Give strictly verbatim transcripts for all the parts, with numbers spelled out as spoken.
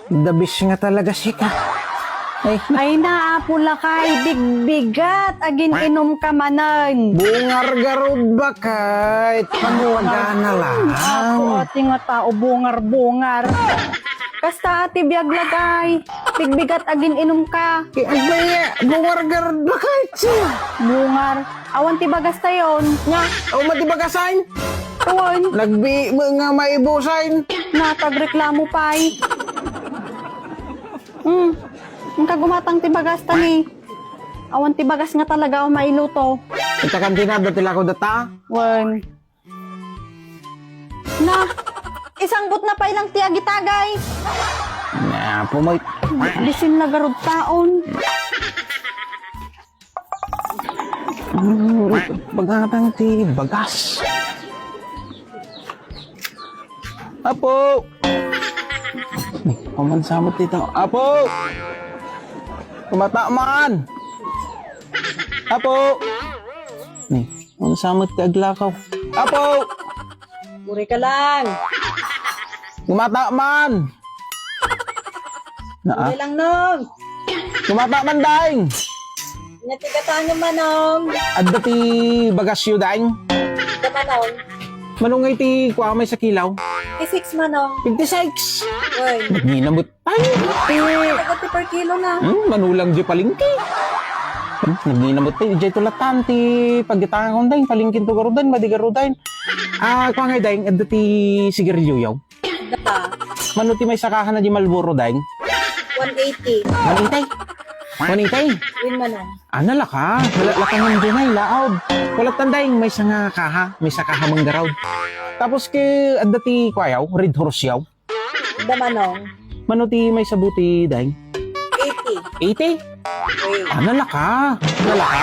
The best nga talaga sika. Ay, Ay, naapo lakay, bigbigat, agin-inom ka manen. Bungar garud, bakit? Panuwagana lang. Apo, ati nga tao, bungar-bungar. Kasta, ati biag lakay, bigbigat, agin-inom ka. Ay, ay, bungar garud, bakit? Bungar. Awan ti bagas tayon. Nga, awan ti bagasan? Awan. Nagbi mo nga maibusan. Natagreklamo pay. Hmm. Ang kagumatang ti bagas ta ni. Awan ti bagas nga talaga o mailuto. Ita kantina, dati lako data? Wen. Na, isangbot na pay lang ti agitagay. Na, pumay. Bisin na garud taon. Mm, bagatang ti bagas. Apo! Pamansamot dito. Apo! Kumata man! Apo! Ni, pamansamot ti aglakaw. Apo! Buri ka lang. Kumata man! Naa? Buri lang, Nong. Kumata man, Daing! Nya ti gatangem, Manong. Adda ti bagasyo, Daing? Adda, Manong. Manong, ngay ti kua may sa kilaw? Fifty-six, Manong. Fifty-six? Uy. Nagninamot. Ay, ti Agad ti per kilo na. Hmm, manulang di palengke. Hmm, nagninamot tayo. Diay tulatan ti paggitangan, Daing. Palengke to garudan, madi garudan. Ah, kua ngay, Daing, adda ti sigarilyo yaw? Data. Mano ti may sakahan na di Marlboro, Daing? One eighty. One eighty? One eighty? Win, Manong. Ana laka, wala laka nga dyan ay laod. Wala tan, Daing, may sanga kaha, may sakaha manggarawd. Tapos ke, adda ti kuayaw, Red Horse yaw. Adda, Manong. Mano ti may sabuti, Daing? Eighty. Eighty? Eight. Ah, nalaka. Nalaka.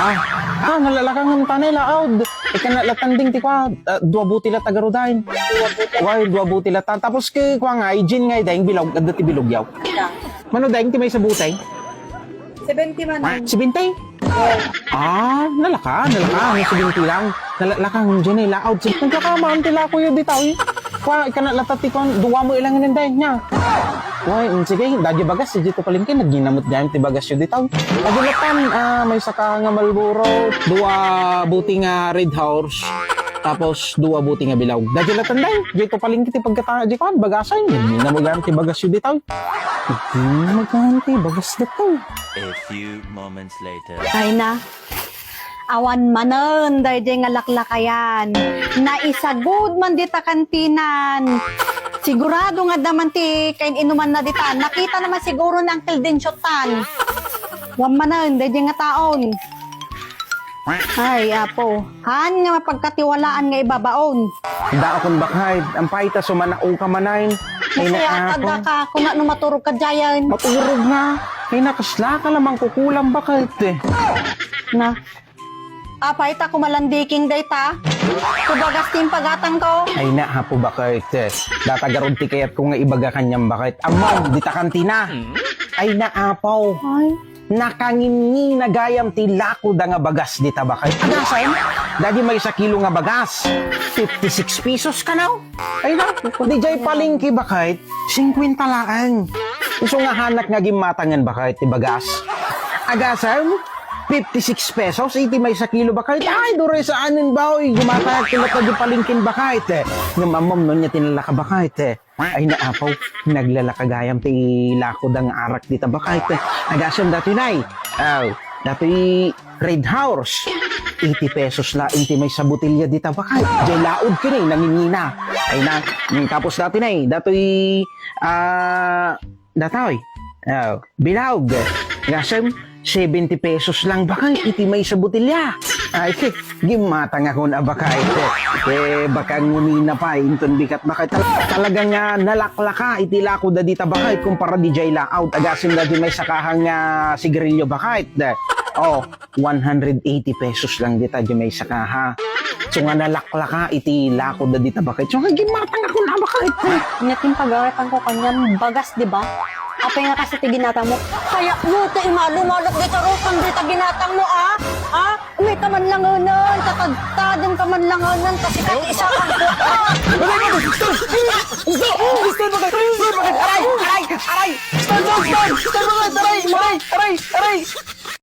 Ah, nalalaka nga tanay laod. Ikana latan ding ti kua, ah, dua buti la tagarudain. Dua buti. Why, dua buti la tan. Tapos ke kua nga, Jin nga, Daing, bilog, adda ti bilog yaw. Ika. Mano, Daing, ti may sabuti? Seventy, Manong. Seventy? Ah, nalaka, nalaka, ano, seventy lang. Nalaka, Jin, ay laod. Sige, nagkakamaan ti lako yun dito, eh. Kua, ikana latan ti kua, dua mo ilang inin, Daing, nya. Uy, mm, sige, dagiti bagas, dito palengke, nagninamot gayam ti bagas yu ditaw. Agulatan, ah, may saka nga Marlboro, dua buti nga Red Horse, tapos dua buti nga bilog. Dagiti latan, Daing, dito palengke ti pagkatanga, di kan, bagasan, nagninamot gayam ti bagas yu ditaw. Nagninamot gayam ti bagas ditaw. A few moments later. Ay na. Awan manen daydiay nga laklakayan. Naisagud man dita kantinan. Sigurado nga adda man ti kain-inumanna dita. Nakitana man siguro ni Uncle Dencio tan. Awan manen daydiay nga taon. Ay, Apo. Haan nga mapagkatiwalaan nga ibabaon. Daakon, bakay. Ampay ta sumanaoka manen. Ay, Masaya na, Apo. Ka, kuna no maturog ka dyan. Maturog nga. Ay, nakasla ka lamang kukulang, bakay, eh. Na. Apay ta kumalandiking dayta? Kubagas ti impagatangko. Ay na, Apo, bakit? Data garud ti kayatko nga ibaga kaniam, bakit? Ammom, dita kantina. Ay na, Apo. Ay. Nakangingina gayam ti lakoda nga bagas dita, bakit? Agasem, dadi maysa kilo nga bagas, fifty-six pesos kano? Ay na, di jay palengke, bakit? Singkwenta laeng. Isu nga hanak nga gimmatangen, bakit, ti bagas? Agasem, fifty-six pesos iti maysa kilo, bakit? Ay, duray saanen, baoy. Gumatayag ti latta di palengken, bakit? Ngem ammom no nia ti nalaka, bakit? Ay na, Apo, naglalaka gayam ti lakoda nga arak dita, bakit? Agasem datoy, nay. Aw, datoy Red Horse, eighty pesos laeng ti maysa botelya dita, bakit? Jay laod kini, nangingina. Ay na, mm, tapos datoy, nay, datoy, ah, datoy. Oh, bilog. Agasem, seventy pesos lang, bakit? Iti maysa botelya. Ay, gimmatangakon a, bakit? Eh, baka ngunina pay, inton bigat, bakit? Tal-, talaga nga nalaklaka iti lakoda dita, bakit? Kumpara di jay laod, agasem dadi maysa kaha nga sigarilyo, bakit? Oh, one hundred eighty pesos lang dita, di maysa kaha. So nga nalaklaka iti lakoda dita, bakit? So nga gimmatangakon a, bakit? Nya ti pagaratanko kaniam, bagas, di ba? Apay nga kasta ti ginatangmo? Kayatmo ti imalumalok dita rupan dita ginatangmo, ah? Ah? May ka man langanan, kakagtadem ka man langanan, kasi ka isa kang buta. Aray, aray, stop! Stop! Stop! Bakit? Stop! Bakit? Aray! Aray! Aray! Stop! Stop! Stop! Stop! Bakit? Aray! Aray! Aray! Aray!